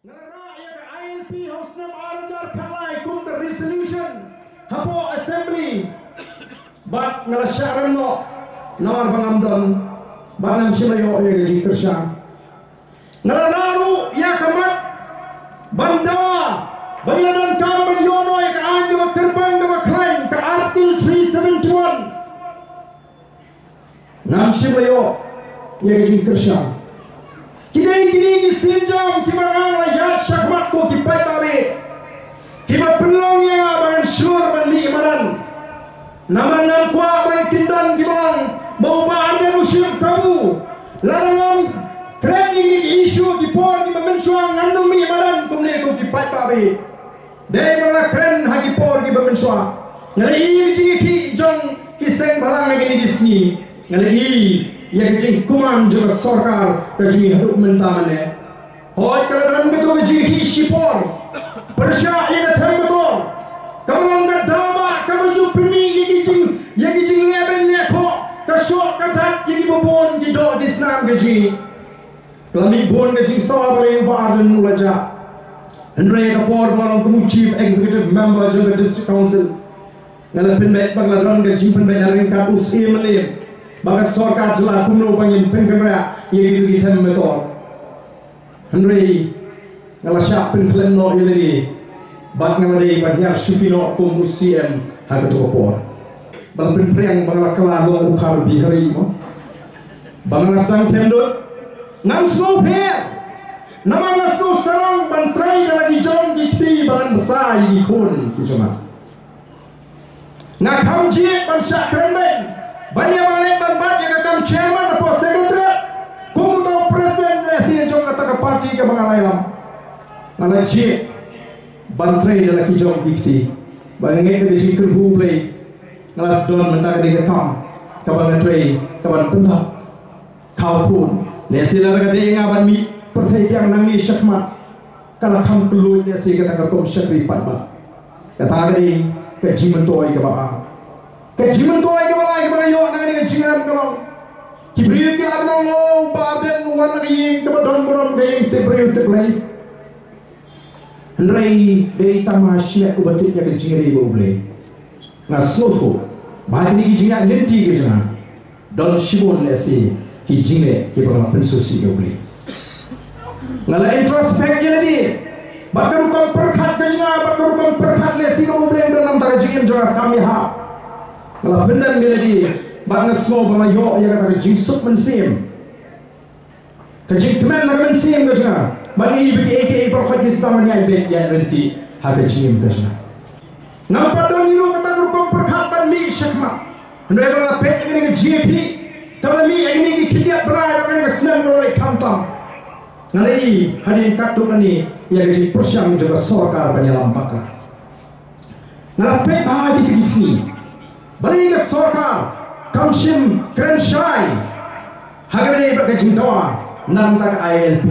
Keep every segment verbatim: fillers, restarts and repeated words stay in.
Nga la rah ïa ka I L P ha u snem ar hajar khatlai kum ka resolution hapoh assembly. Bad nga la shah rem noh namar ba ngam don bad ngam shym la ïoh ïa ka jingkyrshan. Nga la rah ruh ïa ka mat ban dawa ba ïa donkam ban ïoh noh ïa ka aiñ kaba kyrpang kaba khlaiñ, ka Article three seventy-one. Ngam shym la ïoh ïa ka jingkyrshan. Ki dei kine ki sienjam kiba nga la ïaid shakhmat ko ki paidbah, kiba pynlong ïa nga ba ngan shlur ban mih madan. Namar ngam kwah ba ki kyndon kiba ong ba u Bah Ardent u shim kabu. Lada ngam kren ïa kine ki issue ki por kiba mynshuwa ngan ym mih madan kumne ko ki paidbah. Dei ba la kren ha ki por kiba mynshuwa. Nga la ïohi ïa ka jingïakhih jong ki seng bhalang ha kine ki sngi. Nga la ïohi ïa ka jingkmen jong ka sorkar ka jong ngi haduh mynta mynne. Hooid, ka la don kato ka jingïakhih shipor pyrshah ïa ka them motor kaba long ka daw ba kaba ju pynmih ïa ki jing, ïa ki jingleh beiñ leh khoh, ka shoh ka dak ïa kiba bun ki doh ki snam ka jong ngi. Ka la mih bun ka jingsawa balei u Bah Ardent u la jah. Hynrei ha ka por ba nga long kum u Chief Executive Member jong ka District Council, nga la pynbeit bad nga la don ka jingpynbeit na ryngkat u Syiem Mylliem bad ka sorkar jylla kumno ba ngin pynkynriah ïa kito ki them motor. Hynrei nga la shah pynkhlem noh ïa lade bad nga la dei ban hiar shuki noh kum u Syiem ha kato ka por. Ba la pynphriang ba nga la kylla long u Khar Bihari mo. Ba nga la sdang them dud. Ngam sngewpher. Namar nga sngewsarong ban trei da la ki jong ki kti ba ngan bsa ïa ki khun ki jong nga. Nga kham jied ban shah kren beiñ ban ïa ban leit ban bat ïa ka kam chairman hapoh secretariat kum uta u president lehse jong kata ka party kaba nga la ïalam. Nga la jied ban trei da la ki jong ki kti. Ba nga ngeit da ka jingkyrkhu U Blei nga la sdang mynta ka dei ka kam kaba nga trei kaban pyntap. Khaw khun lehse lada ka dei nga ban mih pyrthei biang nangne shakhmat, ka la kham kylluid lehse kata ka rukom shakri paidbah. Kata ka dei ka jingmyntoi kaba ar. Ka jingmyntoi kaba lai kaba nga ïoh na kane ka jingrem ka long, ki briew ki la ong, oh, Bah Ardent u wan na ka ïing kaba don burom, ka ïing tip briew tip Blei. Hynrei dei tang ma shlek uba tip ïa ka jingri ba U Blei. Nga sngewthuh ba ha kine ki jingïaid lynti ki jong nga don shibun lehse ki jingleh kiba nga la pynsngewsih ïa U Blei. Nga la introspect ïa lade bad ka rukom pyrkhat ka jong nga bad ka rukom pyrkhat lehse kaba U Blei u don na ka bynta ka jingim jong nga kam ïahap. Nga la pyndem ïa lade bad nga sngew ba nga ïoh ïa kata ka jingsuk mynsiem. Ka jingkmen na ka mynsiem ka jong nga ban ïohi ba kiei kiei baroh ki sdang ban ïaid beit ïaid lynti ha ka jingim ka jong nga. Ngam pat don ïa kata ka rukom pyrkhat ban mih shakhmat. Hynrei ba nga la peit ïa kane ka jingïakhih kaba mih ïa kine ki khyndiat bnai bad kane ka snem ka la leit khamtam, nga la ïohi hadien katto katne ïa ka jingpyrshang jong ka sorkar ban ïalam bakla. Nga la peit bha ha kito ki sngi. Balei ka sorkar kam shym kren shai ha kaba ïadei bad ka jingdawa na ka bynta ka I L P?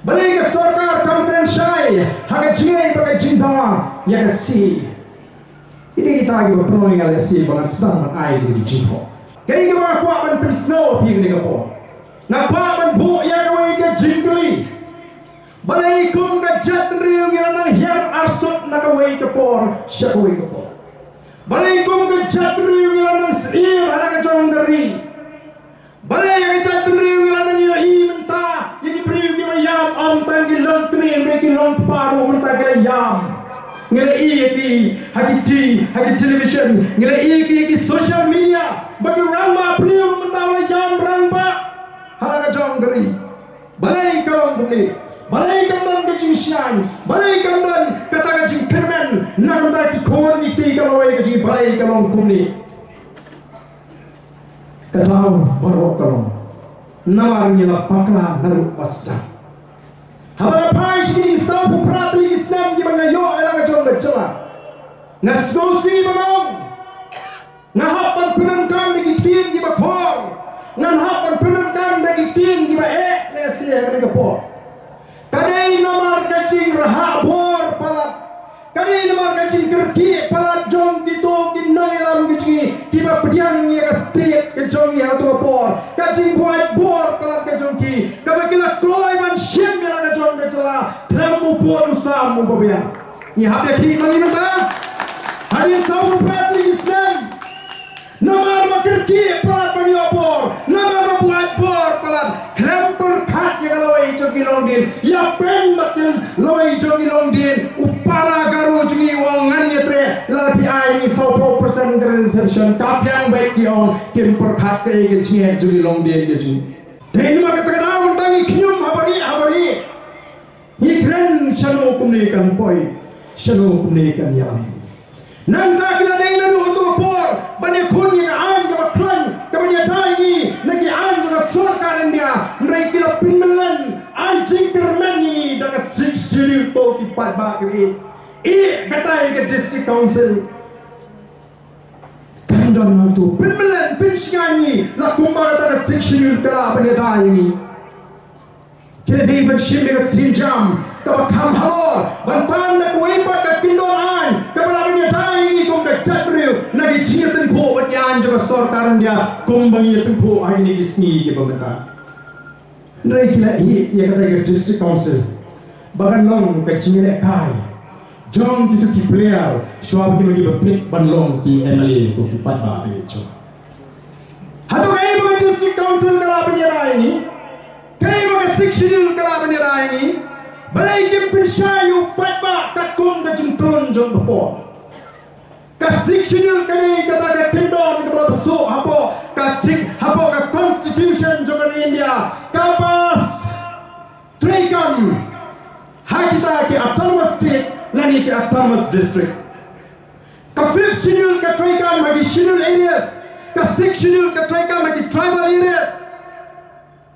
Balei ka sorkar kam kren shai ha ka jingïadei bad ka jingdawa ïa ka C A A? Kine kita kiba pynlong ïa nga lehse ba ngan sdang ban ai kine ki jingthoh. Kaei kaba nga kwah ban pynsngew ha phi kane ka por, nga kwah ban buh ïa kawei ka jingkylli. Balei kum ka jaitbynriew ngi la nang hiar arsut na kawei ka por sha kawei ka por? Balei kum ka jaitbynriew ngi la nang syier ha la ka jong ka ri? Balei ïa ka jaitbynriew ngi la nang ïohi mynta ïa ki briew kiba ïam, ym tang ki longkmie, ki longkpa ruh mynta ki la ïam. Ngi la ïohi ïa ki ha ki T V, ha ki television, ngi la ïohi ïa ki ha ki social media ba ki rangbah briew mynta la ïam rangbah ha la ka jong ka ri. Balei ka long kumne? Balei kam don ka jingshngaiñ? Balei kam don kata ka jingkyrmen na ka bynta ki khun ki kti ka lawei ka jingbalei ka long kumne? Ka daw baroh ka long namar ngi la bakla naduh ba sdang. Haba nga phai sha kine ki sawphew phra tylli ki snem kiba nga ïoh ïa la ka jong ka jylla, nga sngewsih ba nga ong, nga hap ban pyndonkam da ki ktien kiba khor. Ngan hap ban pyndonkam da ki ktien kiba eh lehse ha kane ka por. Ka dei namar ka jingrhah bor palat, ka dei namar ka jingkyrkieh palat jong kito ki nongïalam ka jong ngi kiba pdiang ïa ka state ka jong ngi ha kato ka por. Ka jingbuaid bor palat ka jong ki kaba ki la kloi ban shim ïa la ka jong ka jylla. Khlem u pud u sam u babiang. Ngi hap ïa khih ma ngi mynta. Hadien saw phew phra tylli ki snem. Namar ba kyrkieh palat ban ïoh bor. Namar ba buaid bor palat. Khlem pyrkhat ïa ka lawei jong ki longdien. Ïa pyn ba ki lawei jong ki longdien. U para Garo jong ngi u ong ngan ïatrei. Lada phi ai ngi saw phew percent ka reservation. Ka biang beit ki ong kim pyrkhat kaei ka jingeh jong ki longdien ka jong ngi. Dei namar kata ka daw mynta ngi khñium ha barieh ha barieh. Ngi kren shano kumne kan poi, shano kumne kan ïalam. Nangta ki la dei naduh kato ka por ban ïakhun ïa ka aiñ kaba khlaiñ kaba ïada ïa ngi na ki aiñ jong ka sorkar India. Hynrei ki la pynmlien ai jingkyrmen ïa ngi da ka Sixth Schedule, ko ki paidbah kiba ïeit. Ïeh batai ka District Council. Kan don hangto pynmlien pynshngaiñ ïa ngi la kumba kata ka Sixth Schedule ka lah ban ïada ïa ngi. Ki la dei ban shim ïa ka sienjam kaba kham halor ban pan da kawei pat ka kyndon aiñ kaba lah ban ïada ïa ngi kum ka jaitbynriew na ki jingïatyngkhuh bad ki aiñ jong ka sorkar India kumba ngi ïatyngkhuh ha kine ki sngi kiba mynta. Hynrei ki la ïeh ïa kata ka District Council ba kan long ka jingïalehkai jong kito ki player shuwa ba ki long kiba fit ban long ki M L A, ko ki paidbah ba ïeit jong. Hato kaei ba ka District Council ka lah ban ïada ïa ngi? Kaei ba ka Sixth Schedule ka lah ban ïada ïa ngi? Balei kim pynshai ïa u paidbah katkum ka jingtlun jong ka por? Ka Sixth Schedule ka dei kata ka kyndon kaba la buh hapoh ka Sixth, hapoh ka Constitution jong ka ri India, kaba treikam ha kita ki Autonomous State lane ki Autonomous District. Ka Fifth Schedule ka treikam ha ki Schedule Areas. Ka Sixth Schedule ka treikam ha ki Tribal Areas.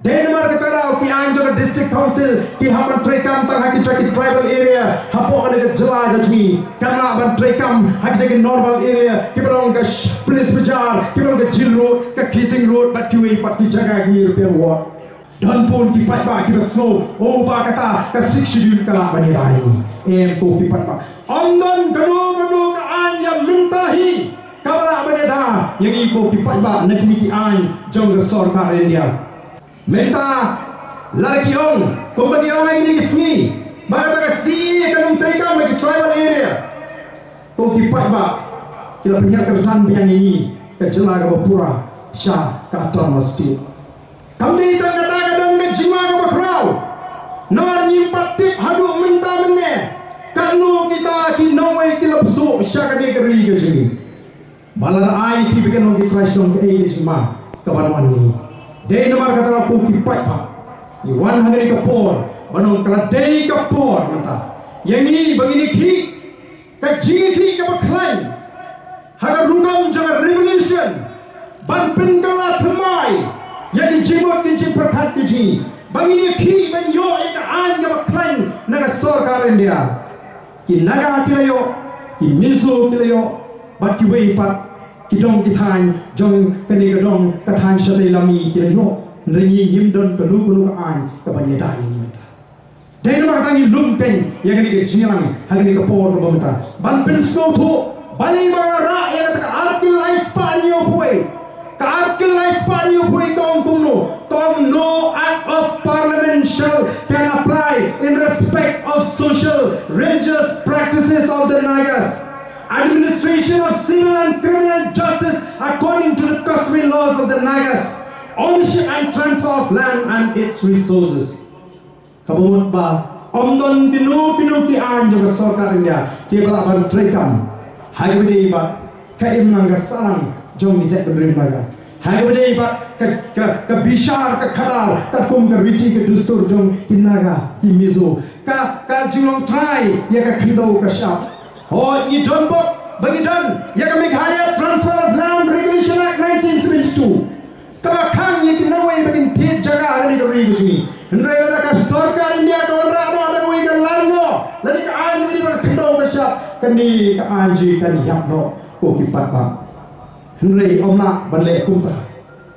Dei namar kata ka daw ki aiñ jong ka District Council ki hap ban treikam tang ha kita ki tribal area hapoh kane ka jylla ka jong ngi. Kam lah ban treikam ha kita ki normal area kiba long ka sh-, Police Bazar, kiba long ka Jail Road, ka Keating Road bad kiwei pat ki jaka ki European Ward. Don bun ki paidbah kiba sngew, oh, ba kata ka Sixth Schedule ka lah ban ïada ïa ngi. Em, ko ki paidbah, ym don kano kano ka aiñ ïa mynta hi kaba lah ban ïada ïa ngi, ko ki paidbah, na kine ki aiñ jong ka sorkar India. Mynta lada ki ong kumba ki ong ha kine ki sngi ba kata ka C A A kan ym treikam ha ki tribal area, ko ki paidbah, ki la pynhiar kyrdan biang ïa ngi, ka jylla kaba pura sha ka Autonomous State. Kam dei tang kata, ka don ka jingma kaba khraw. Namar ngim pat tip haduh mynta mynne katno kita ki nongwei ki la buh sha kane ka ri ka jong ngi. Ba lada ai ki ba kin long ki trai shnong, kaei ka jingma kaban wan ïa ngi? Dei namar kata, ko ki paidbah, ngi wan ha kane ka por ban ong ka la dei ka por mynta ïa ngi ba ngin ïakhih ka jingïakhih kaba khlaiñ ha ka rukom jong ka revolution ban pynkylla thymmai ïa ki jingmut ki jingpyrkhat ki jong ngi, ba ngin ïakhih ban ïoh ïa ka aiñ kaba khlaiñ na ka sorkar India. Ki Naga ki la ïoh, ki Mizo ki la ïoh, bad kiwei pat ki dong ki thaiñ jong kane ka dong ka thaiñ shatei lami ki la ïoh. Hynrei ngi ngim don kano kano ka aiñ kaban ïada ïa ngi mynta. Dei namar kata ngi lum keiñ ïa kane ka jingïalang ha kane ka por kaba mynta ban pynsngewthuh balei ba nga rah ïa kata ka Article lai spah hynñiewphew. Ka Article lai spah hynñiewphew ka ong kumno? Ka ong, "No act of parliament shall, can apply in respect of social, religious practices of the Nagas, administration of civil and criminal justice according to the customary laws of the Nagas, ownership and transfer of land and its resources." Kaba mut ba ym don kino kino ki aiñ jong ka sorkar India kiba lah ban treikam ha kaba ïadei bad ka imlang ka sahlang jong ki jaitbynriew Naga, ha kaba ïadei bad ka, ka, ka bishar ka khadar katkum ka riti ka dustur jong ki Naga ki Mizo, ka, ka jinglong trai ïa ka khyndew ka shyiap. Hooid, ngi don bok ba ngi don ïa ka Meghalaya Transfer of Land Regulation Act nineteen seventy-two. Kaba khang ïa ki nongwei ba kin thied jaka ha kane ka ri ka jong ngi. Hynrei lada ka sorkar India ka wanrah noh da kawei ka lain noh, lada ka aiñ ba dei ba ka khyndew ka shyiap, kane ka aiñ jong ngi kan ïap noh, ko ki paidbah. Hynrei ym lah ban leh kumta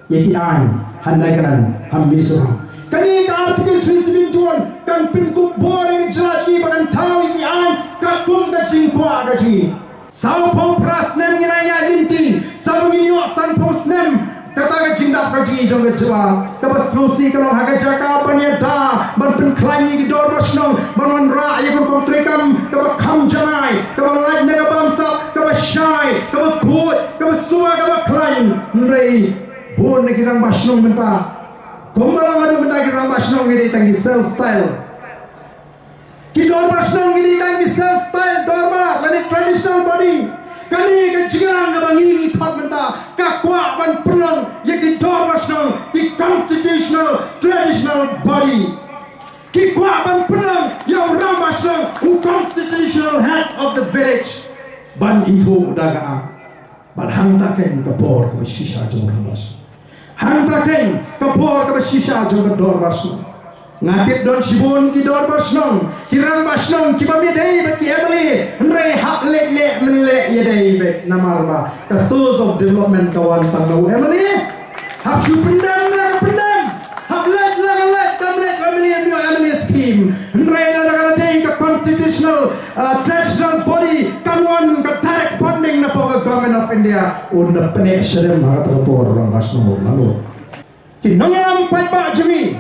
ïa ki aiñ ha Nagaland, ha Mizoram. Kane ka Article three seventy-one kan pynkup bor ïa ka jylla jong ngi ba kan thaw ïa ki aiñ katkum ka jingkwah ka jong ngi. Sawphew phra snem ngi la ïaid lynti, sa ba ngin ïoh sanphew snem Kata ka jingdap ka jingïeit jong ka jylla, kaba sngewsih ka long ha ka jaka ban ïada, ban pynkhlaiñ ïa ki dorbar shnong, ban wanrah ïa ka rukom treikam kaba kham janai, kaba lait na ka bamsap, kaba shai, kaba khuid, kaba sumar, kaba khlaiñ. Hynrei bun na ki rangbah shnong mynta, kumba la wan mynta ki rangbah shnong, ki dei tang ki self style. Ki dorbar shnong ki dei tang ki self style dorbar lane traditional body. Kane ka jingïalang kaba ngi ngi khot mynta ka kwah ban pynlong ïa ki dorbar shnong ki constitutional traditional body. Ki kwah ban pynlong ïa u rangbah shnong u constitutional head of the village. Ban ithuh da ka Bad hangta keiñ ka bor kaba shisha jong ka dorbar shnong. Hangta keiñ ka bor kaba shisha jong ka dorbar shnong. Nga tip don shibun ki dorbar shnong, ki rangbah shnong kiba ym ïadei bad ki M L A, hynrei hap leh leh men leh ïadei bad namar ba ka source of development ka wan tang na u M L A. Hap shu pyndem la ka pyndem. Hap leit la ka leit, tam leit M L A, M L A scheme. Hynrei lada ka la dei ka constitutional, uh, traditional body, kan wan ka direct funding na ka Government of India. Un da pyneh sha dem ha kata ka por rangbah shnong na lut. Ki nongïalam paidbah jong ngi,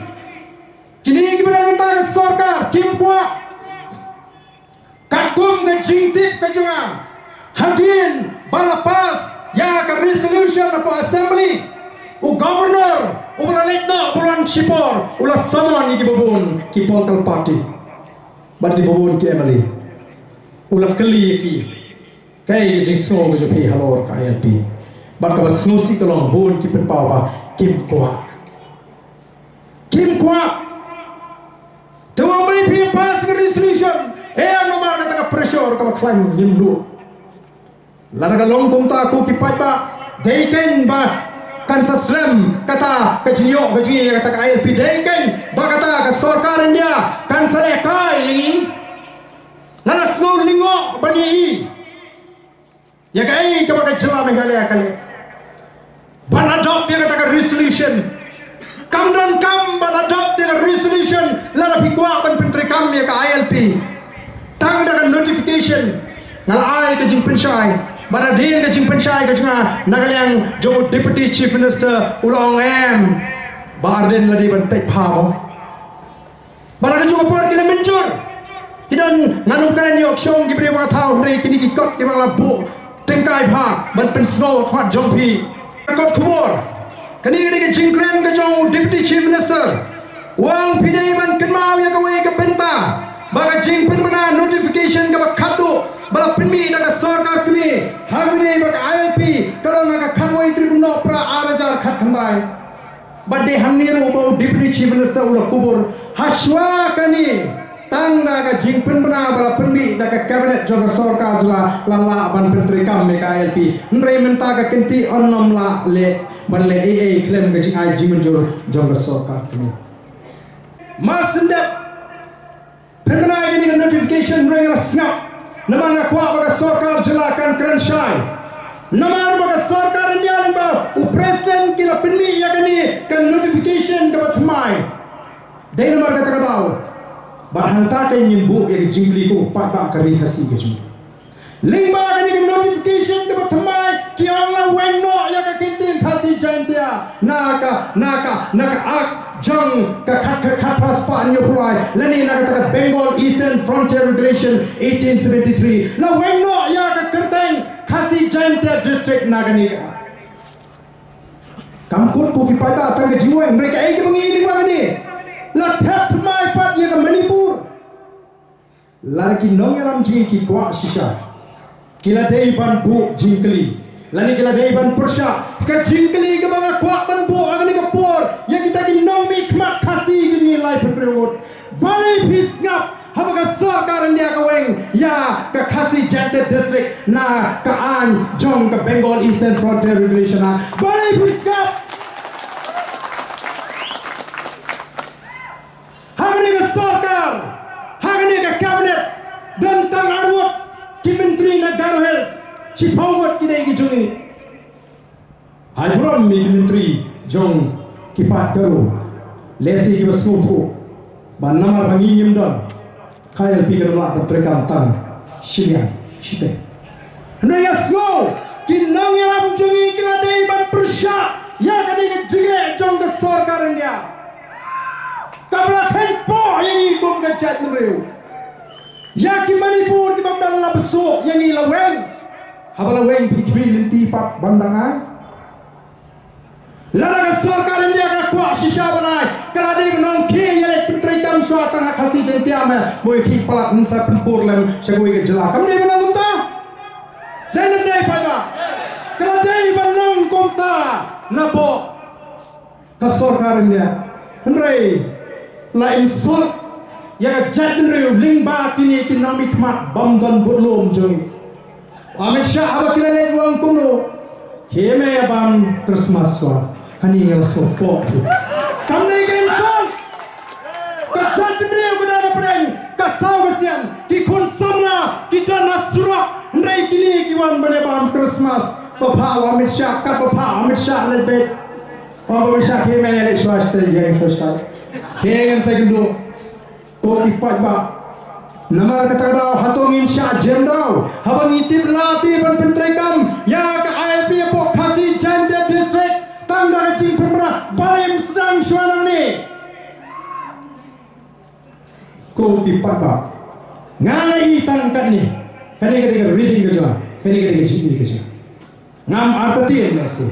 kine kiba don mynta ka sorkar kim kwah. Katkum ka jingtip ka jong nga, hadien ba la pass ïa ka resolution hapoh Assembly, u Governor uba la leit noh, uba la wan shipor, u la summon ïa kiba bun ki political party bad kiba bun ki M L A. U la kylli ïa ki, kaei ka jingsngew ka jong phi halor ka I L P? Bad kaba sngewsih ka long bun ki pynpaw ba kim kwah. Kim kwah. Te wan ba phi pass ka resolution, eh, namar kata ka pressure kaba khlaiñ ngim duh. Lada ka long kumta ko ki paidbah, dei keiñ ba kan sa slem kata ka jingïoh ka jong ngi ïa kata ka I L P, dei keiñ ba kata ka sorkar India kan sa lehkai ïa ngi. Nga la sngew lyngngoh ban ïohi ïa kaei kaba ka jylla Meghalaya ka leh ban adopt ïa kata ka resolution. Kam don kam ban adopt ïa ka resolution lada phi kwah ban pyntreikam ïa ka I L P. Tang da ka notification nga la ai ka jingpynshai, bad hadien ka jingpynshai ka jong nga na ka liang jong u Deputy Chief Minister, u la ong em, Bah Ardent, la dei ban peit bha mo. Ba la ka jong ka por ki la mynjur. Ki don, ngan ym kren ïa u shong ki briew ba nga thaw, hynrei kine ki kot kiba nga la buh tyngkai bha ban pynsngew ha khmat jong phi. Ka kot khubor, kane ka dei ka jingkren ka jong u Deputy Chief Minister. U ong phi dei ban kynmaw ïa kawei ka bynta, ba ka jingpynbna notification kaba khatduh ba la pynmih da ka sorkar kmie ha kane ba ka I L P ka long ha ka khatwei tarik u Nohprah ar hajar khatkhyndai. Bad dei hangne ruh ba u Deputy Chief Minister u la kubur, hashwa kane, tang da ka jingpynbna ba la pynmih da ka cabinet jong ka sorkar jylla, la lah ban pyntreikam ïa ka I L P. Hynrei mynta ka kynti yn nym lah leh ban leh ei ei khlem ka jingai jingmynjur jong ka sorkar kane. Mar shen dep pynbna ïa kane ka notification, hynrei nga la sngap. Namar nga kwah ba ka sorkar jylla kan kren shai. Namar ba ka sorkar India lyngba u president ki la pynmih ïa kane ka notification kaba thymmai. Dei namar kata ka daw ba hangta ka ngin buh ïa ka jingkylli ko paidbah ka ri Khasi ka jong ngi. Lyngba kane ka notification kaba thymmai ki ong la weng noh ïa ka ktien Khasi Jaintia na ka, na ka, na ka Act jong ka khat, khat, khatphra spah hynñiewphew lai, lane na kata ka Bengal Eastern Frontier Regulation eighteen seventy-three. La weng noh ïa ka kyrteng Khasi Jaintia District na kane ka. Kam kut ko ki paidbah tang ka jingweng, hynrei kaei kaba ngi ïohi lyngba kane, la thep thymmai pat ïa ka Manipur. Lada ki nongïalam jong ngi ki kwah shisha, ki la dei ban buh jingkylli, lane ki la dei ban pyrshah. Ka jingkylli kaba nga kwah ban buh ha kane ka por ïa kita ki nongmihkhmat Khasi kine laiphew hynriew ngut, balei phi sngap haba ka sorkar India ka weng ïa ka Khasi Jaintia District na ka aiñ jong ka Bengal Eastern Frontier Regulation Act? Balei phi sngap? Ha kane ka sorkar, ha kane ka cabinet, don tang arngut ki myntri na Garo Hills, shiphew ngut ki dei ki jong ngi. Ai burom ïa ki myntri jong ki paid Garo, lehse kiba sngewthuh ba namar ba ngi ngim don, ka I L P kan ym lah ban treikam tang shiliang shiteng. Hynrei nga sngew ki nongïalam jong ngi ki la dei ban pyrshah Ïa kane ka jingeh jong ka sorkar India kaba la kheiñ poh ïa ngi kum ka jaitbynriew. Ïa ki Manipur kiba ym don la bsut ïa ngi la weng. Haba la weng phi khmih lynti pat ban dang ai. Lada ka sorkar India ka kwah shisha ban ai, ka la dei ban ong khie ïaleit pyntreikam shuwa tang ha Khasi Jaiñtia me, mo ïa khie palat ngin sa pynpur lem sha kawei ka jylla. Kam dei ban ong kumta? Dei ne ym dei paidbah? Ka la dei ban ong kumta napoh ka sorkar India. Hynrei la insult ïa ka jaitbynriew lyngba kine ki nongmihkhmat bym don budlum jong ngi. Amit Shah haba ki la leit, u ong kumno? Khie me ïa bam Christmas shuwa. Hangne nga la sngewpoh. Kam dei ka insult? Ka jaitbynriew ka don hapdeng ka saw ka sian, ki khun samla ki don ha surok, hynrei kine ki wan ban ïa bam Christmas. Ba phah u Amit Shah, katba phah u Amit Shah leit beit. Ong ba u Amit Shah, khie me ïaleit shuwa shatei, ïaleit shuwa shatei. Khie ngin sa ïakynduh. Ko ki paidbah, namar kata ka daw hato ngin shah jem daw haba ngi tip la te ban pyntreikam ïa ka I L P hapoh Khasi Jaiñtia District tang da ka jingpynbna ba ym sdang shuwa nangne? Ko ki paidbah, nga ïohi tang katne, kane ka dei ka reading ka jong nga, kane ka dei ka jingïohi ka jong nga. Ngam artatien lehse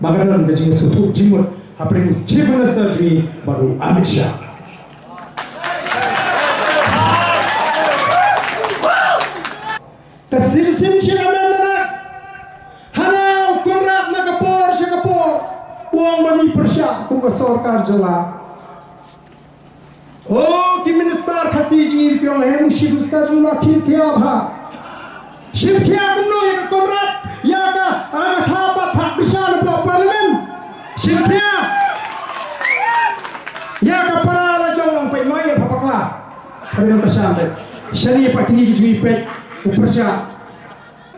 ba ka don ka jingsngewthuh jingmut hapdeng u Chief Minister jong ngi bad u Amit Shah. Ka Citizenship Amendment Act, hana u Conrad na ka por sha ka por u ong ba ngi pyrshah kum ka sorkar jylla. O ki minister Khasi jong ngi ki ong, he u Chief Minister jong ngi, la khim khia bha. Shim khia kumno ïa ka Conrad, ïa ka, ah, ka thaw pat phat pyrshah na Parliament. Shim khia. Ïa ka para la jong, ong peit, noi ïa pha bakla. Parliament pyrshah peit. Shane pat kine ki jong ngi peit u pyrshah.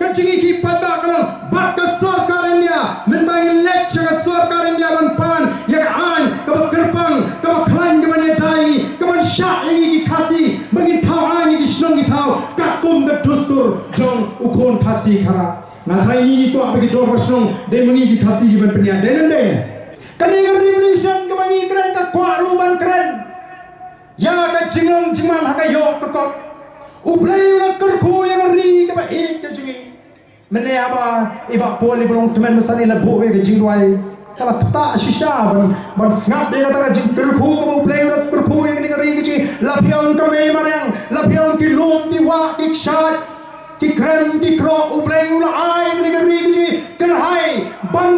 Ka jingïakhih paidbah ka long bad ka sorkar India. Mynta ngin leit sha ka sorkar India ban pan ïa ka aiñ kaba kyrpang, kaba khlaiñ, kaban ïada ïa ngi, kaban shah ïa ngi ki Khasi ba ngin thaw aiñ ïa ki shnong ki thaw katkum ka dustur jong u khun Khasi khara. Nga tharai ngi ngi kwah ba ki dorbar shnong dei ma ngi ki Khasi kiban pynïaid, dei ne ym dei? Kane ka revolution kaba ngi kren ka kwah ruh ban kren ïa ka jinglong jingman ha ka ïoh ka kot. U Blei u la kyrkhu ïa ka ri kaba ïeit ka jong ngi. Mynne haba i Bah Paul i ba long tymmen basan i la buh ïa ka jingduwai, ka la ktah shisha ban, ban sngap ïa kata ka jingkyrkhu kaba U Blei u la kyrkhu ïa kane ka ri ka jong ngi. La phi ong ka mei mariang, la phi ong ki lum ki wah ki kshaid, ki krem ki krok, U Blei u la ai ïa kane ka ri ka jong ngi. Kyrhai ban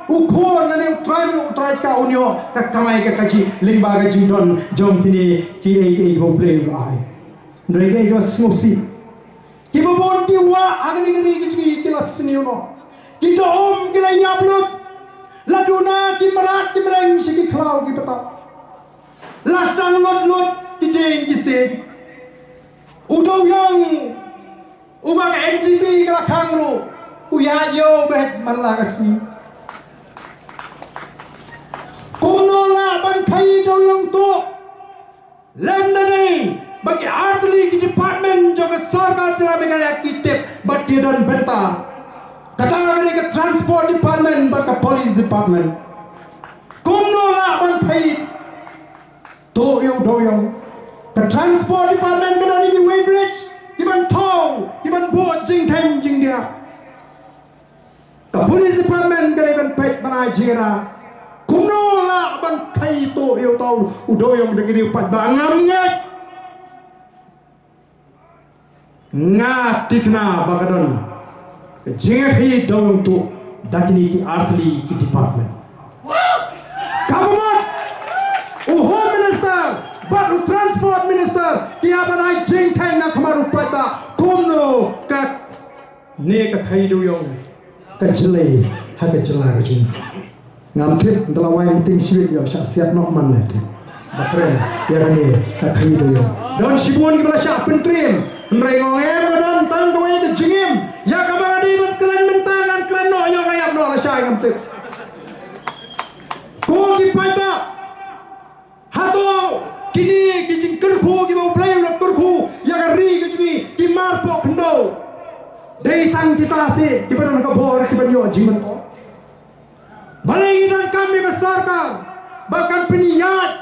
u khun lane u trai, u trai ka un ïoh ka kamai ka kajih lyngba ka jingdon jong kine kiei kiei ba U Blei u la ai. Hynrei kaei kaba sngewsih, kiba bun ki wah ha kane ka ri ka jong ngi ki la sniew noh. Ki dohum ki la ïap lut. La duna ki mrad ki mreng sha ki khlaw ki btap. La sdang lut lut ki dieng ki siej. U dewïong uba ka N G T ka la khang ruh u ïaid ïew beit man la ka sngi. Kumno lah ban khaïi dewïong tuh? Lem da dei ba ki artylli ki department jong ka sorkar jylla Meghalaya ki tip bad ki don bynta. Kata ka dei ka transport department bad ka police department. Kumno lah ban khaïi tuh ïa u dewïong? Ka transport department ka don ïa ki weighbridge kiban thew, kiban buh jingkheiñ jingdiah. Ka police department ka dei ban peit ban ai jingïada. Kumno lah ban khaïi tuh ïa uta u dewïong da kine u paidbah? Ngam ngeit. Nga thikna ba ka don ka jingkhaïi dewïong tuh da kine ki artylli ki department. Ka mut u Home Minister bad u Transport Minister ki hap ban ai jingkheiñ na khmat u paidbah kumno ka ne ka khaïi dewïong ka jyllei ha ka jylla ka jong ngi. Ngam tip, ynda la wai meeting shibit ïoh shah siat noh man ne. Ba kren ïa kane ka khaïi dewïong. Don shibun kiba la shah pyntriem. Hynrei nga ong em, ka don tang kawei ka jingim ïa kaba nga dei ban kren mynta, ngan kren noh ïoh, nga ïap noh lashai, ngam tip. Ko ki paidbah, hato kine ki jingkyrkhu kiba U Blei u la kyrkhu ïa ka ri ka jong ngi ki marpoh khyndew? Dei tang kita seh kiba don ka bor kiban ïoh jingmyntoi? Balei ngi donkam ïa ka sorkar ba kan pynïaid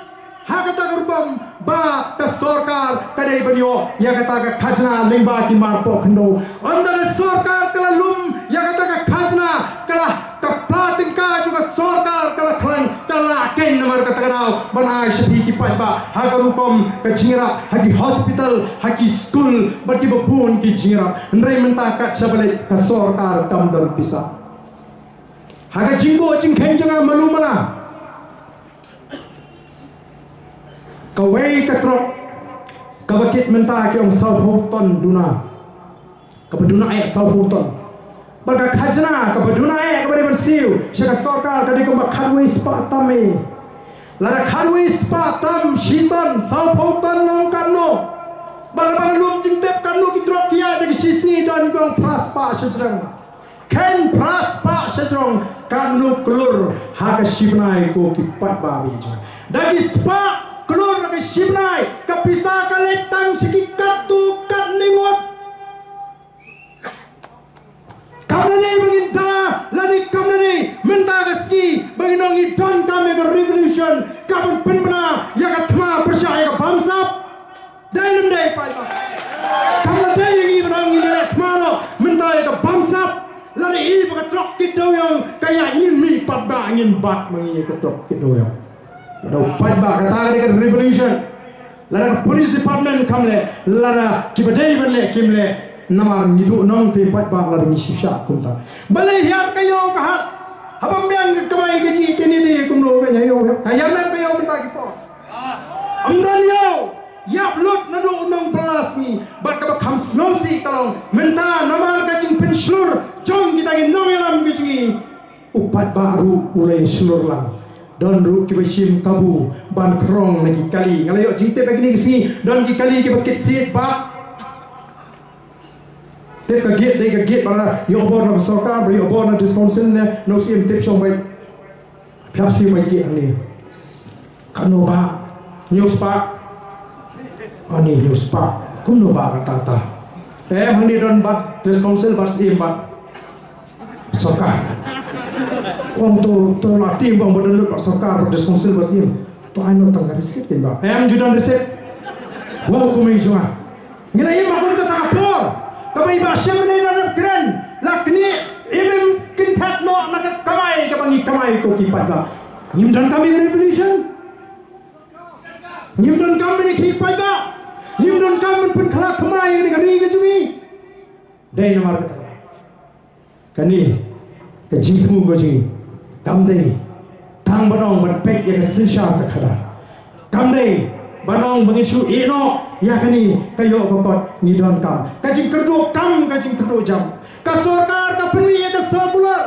ha kata ka rukom ba ka sorkar ka dei ban ïoh ïa kata ka khajna lyngba ki mar pokhyndew? Ynda ka sorkar ka la lum ïa kata ka khajna, ka la, ka pla tyngka jong ka sorkar ka la khlaiñ, ka la keiñ namar kata ka daw ban ai sha phi ki paidbah ha ka rukom ka jingïarap ha ki hospital, ha ki skul bad kiba bun ki jingïarap. Hynrei mynta kat shaba leit ka sorkar kam don pisa. Ha ka jingbuh jingkheiñ jong nga malu mala, kawei ka trok kaba kit mynta ki ong sawphew ton duna, kaba duna eh sawphew ton. Bad ka khajna kaba duna eh kaba dei ban siew sha ka sorkar ka dei kumba khatwei spah tam eh. Lada khatwei spah tam shi ton, sawphew ton long katno? Bad lada ba lum jingtip katno ki trok ki ïaid da ki shisngi, don ki ong phra spah shajrong. Kheiñ phra spah shajrong, katno klur ha ka shibnai ko ki paidbah ba ïeit jong nga? Da ki spah klur ha ka shibnai, ka pisa ka leit tang sha ki katto katne ngut. Kam da dei ba ngin da, lane kam da dei mynta ka sngi ba ngin ong ngi donkam ïa ka revolution kaban pynbna ïa ka thma pyrshah ïa ka bamsap? Dei ne ym dei paidbah? Kam da dei ïa ngi ban ong ngin ïaleh thma noh mynta ïa ka bamsap, lada i ba ka trok kit dewïong ka ïaid ngin mih paidbah ngin bat ma ngi ïa ka trok kit dewïong. Lada u paidbah, kata ka dei ka revolution. Lada ka police department kam leh, lada kiba dei ban leh kim leh, namar ngi duh nongtei paidbah lada ngi shu shah kumta. Balei hiar ka ïew ka hat? Haba ym biang ka kamai ka jingïeit kane dei kumno ka ïew? Ka ïar nar ka ïew mynta ki por. Ym don ïew, ïap lut naduh u nongpyllait sngi. Bad kaba kham sngewsih ka long mynta namar ka jingpynshlur jong kita ki nongïalam ka jong ngi, u paidbah ruh u la ïashlur lang. Don ruh kiba shim kabu ban khrong na ki kali. Nga la ïoh jingtip ha kine ki sngi, don ki kali kiba kit siej bad tip ka gate, dei ka gate ba la ïoh bor na ka sorkar, ba la ïoh bor na district council ne, na u Syiem, tip shong beit. Phi hap siew beit hangne. Katno bah? Hynñiew spah. Ani hynñiew spah. Kumno bah kata ta? Em, hangne don bad district council, bad Syiem, bad sorkar. Ong to, to la tim ba ong ba don lut bad sorkar, bad district council, bad Syiem. To ai noh tang ka receipt kin bah. Em, ju don receipt. Wow, kumne jong nga. Ngi la im ha kata ka por kaba i Bah Shem ne la dep kren, la knieh im im kynthet noh na ka kamai kaba ngi kamai ko ki paidbah. Ngim donkam ïa ka revolution. Ngim donkam ïa ki paidbah. Ngim donkam ban pynkhlad thymmai ïa ka ri ka jong ngi. Dei namar kata ka Kane ka jingthmu ka jong ngi kam dei tang ban ong ban peit ïa ka synshar ka khadar. Kam dei ban ong ba ngin shu ïeh noh ïa kane ka ïoh ka kot, ngi donkam ka jingkyrduh kam, ka jingkyrduh jam. Ka sorkar ka pynmih ïa ka circular,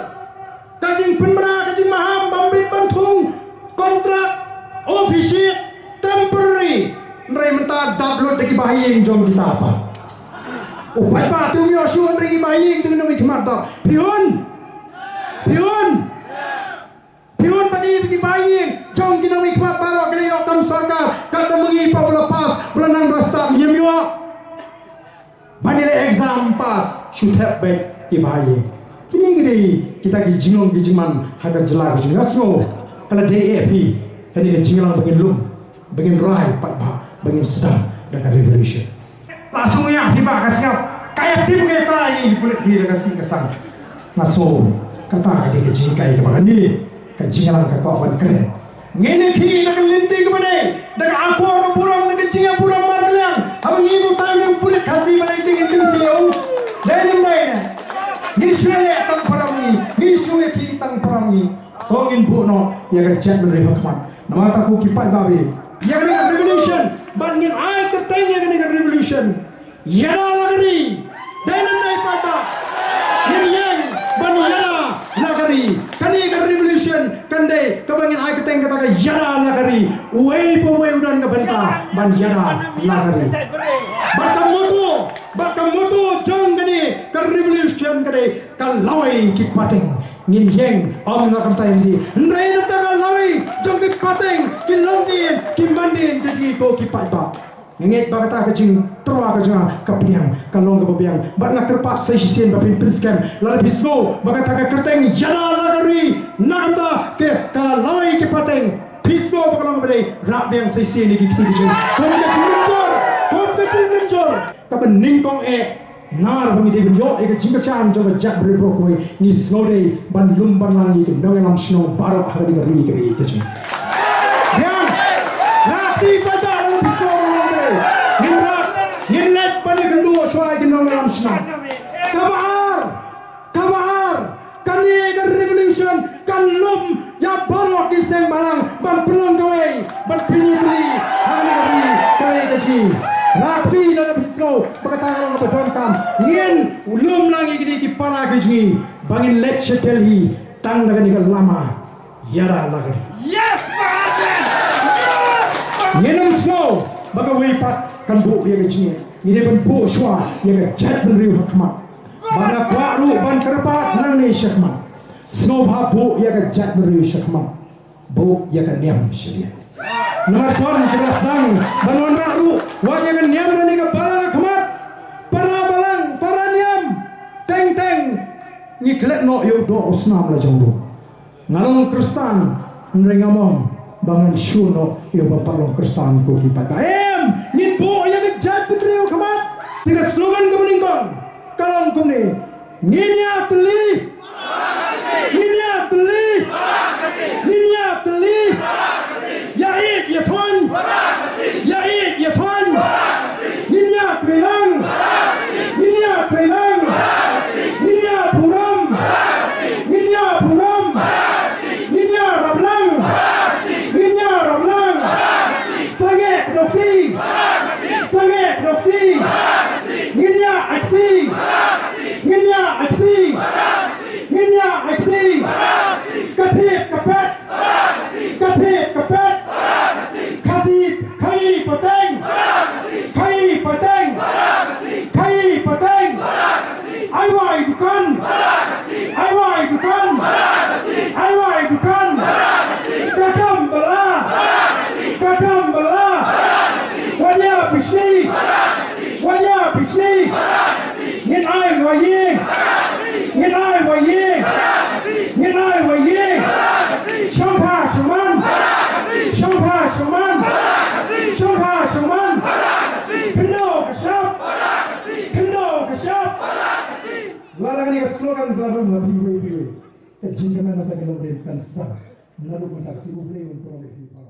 ka jingpynbna ka jingmaham bam bit bam thung, kontrak, officiate, temporary. Hynrei mynta dap lut da ki bahaïing jong kita pat. U paidbah te um ïoh shuh hynrei ki bahaïing jong ki nongmihkhmat dap. Phi hun. Phi hun. Phi hun ba ki, ki bahaïing jong ki nongmihkhmat baroh ki la ïoh kam sorkar. Katba ma ngi pat ba la pass, ba la nang ba la stad, ngim ïoh. Ban ïaleh exam pass, shu thep beit ki bahaïing. Kine ki dei kita ki jinglong ki jingman ha ka jylla ka jong ngi. Nga sngew ka la dei eh phi kane ka jingïalang ba ngin lum, ba ngin rai paidbah, ba ngin sdang da ka revolution. La sngew ïa phi bah ka sngap, ka ïa tim ka ïa trai ïa ki pulit phi da ka sih ka sang. Nga sngew kata ka dei ka jinghikai kaba kane ka jingïalang ka kwah ban kren. Ngin ïa khih da ka lynti kaba dei, da ka akor ka burom, da ka jingïaburom markylliang. Haba ngi buh tai ïa u pulit Khasi ba la ïa jingim jingsiaw. Dei ne ym dei ne? Ngi shu ïaleh tang para ngi, ngi shu ïa khih tang para ngi. To ngin buh noh ïa ka jaitbynriew ha khmat. Namar kata ko ki paidbah, ïa kane ka revolution, ban ngin ai kyrteng ïa kane ka revolution. Ïada la ka ri. Dei ne ym dei paidbah? Ngin ïeng ban ïada la ka ri. Kane ka revolution kan dei kaba ngin ai kyrteng kata ka ïada la ka ri. Uwei pa uwei u don ka bynta ban ïada la ka ri. Bad ka motto, bad ka motto jong kane ka revolution ka dei ka lawei ki pateng. Ngin ïeng, ym na ka bynta ïa lade. Hynrei na ka bynta ka lawei jong ki pateng, ki longdien, ki mandien, ki jong ngi ko ki paidbah. Ngeit ba kata ka jingtyrwa ka jong nga ka pdiang, ka long kaba biang. Bad nga kyrpad sa shisien ba phin pynskhem. Lada phi sngew ba kata ka kyrteng Ïada la ka ri, na kata ka, ka lawei ki pateng, phi sngew ba ka long kaba dei, rah biang sa shisien ïa ki kti ki jong. Kum ka jingkynjor, kum ka jingkynjor kaba nyngkong eh. Namar ba ngi dei ban ïoh ïa ka jingkyrshan jong ka jaitbynriew baroh kawei, ngi sngewdei ban lum ban lang ïa ki nongïalam shnong baroh ha kane ka ri kaba ïeit ka jong ngi. Biang, rah kti paidbah, la phi sngewdei ban lum, ngin rah, ngin leit ban ïakynduh shuwa ïa ki nongïalam shnong. Kaba ar, kaba ar, kane ka revolution kan lum ïa baroh ki seng bhalang ban pynlong kawei, ban pynïatylli ha kane ka ri kawei ka jong ngi. Rah kti lada phi sngew ba kata ka long kaba donkam. Ngin lum lang ïa kine ki para ki jong ngi ba ngin leit sha Delhi tang da kane ka lama Ïada la ka ri. Yes, Mahathir! Yes, Mahathir! Ngin ym sngew ba kawei pat kan buh ïa ka jingngeit. Ngi dei ban buh shuwa ïa ka jaitbynriew ha khmat. Ba nga kwah ruh ban kyrpad nangne sha khmat. Sngewbha buh ïa ka jaitbynriew sha khmat. Buh ïa ka niam shadien. Namar don kiba la sdang ban wanrah ruh wat ïa ka niam na kane ka balang ha khmat. Para balang, para niam, teng teng ngi klet noh ïa u doh u snam la jong ruh. Nga long Khristan, hynrei ngam ong ba ngan shu noh ïa u ban pat long Khristan ko ki paidbah. Em, ngin buh ïa ka jaitbynriew ha khmat. Te ka slogan kaba nyngkong ka long kumne. Ngin ïatylli. Ngin ïatylli. Ngin ïatylli. Ïa ïeit ïa thoiñ. Ïa ïeit ïa thoiñ. Ngin ïatrei lang. Ngin ïatrei lang. Ngin ïaburom. Ngin ïaburom. Ngin ïarap lang. Ngin ïarap lang. Sangeh Pyndonkti. Sangeh Pyndonkti. Ngin ïa aiti. Ngin ïa aiti. Ngin ïa aiti. Ka thied ka pet. Ka thied ka pet. Khasi, khaïi pateng. Khaïi pateng. Khaïi pateng. Ai wai dukan. Ai wai dukan. Ai wai dukan. Ka kam bala. Ka kam bala. Wat ïa pishni. Wat ïa pishni. Ngin ai wa ïing. Ngin ai wa ïing. Ngin ai wa ïing. Shongpha shongman. Shongpha shongman. Shongpha shongman. Khyndew ka shap. Khyndew ka shap. Lada kane ka slogan ba la rung ha phi iwei pa iwei, ka jingkmen na ka long dei kan sa. Naduh mynta ka sngi U Blei un pynlong ïa phi.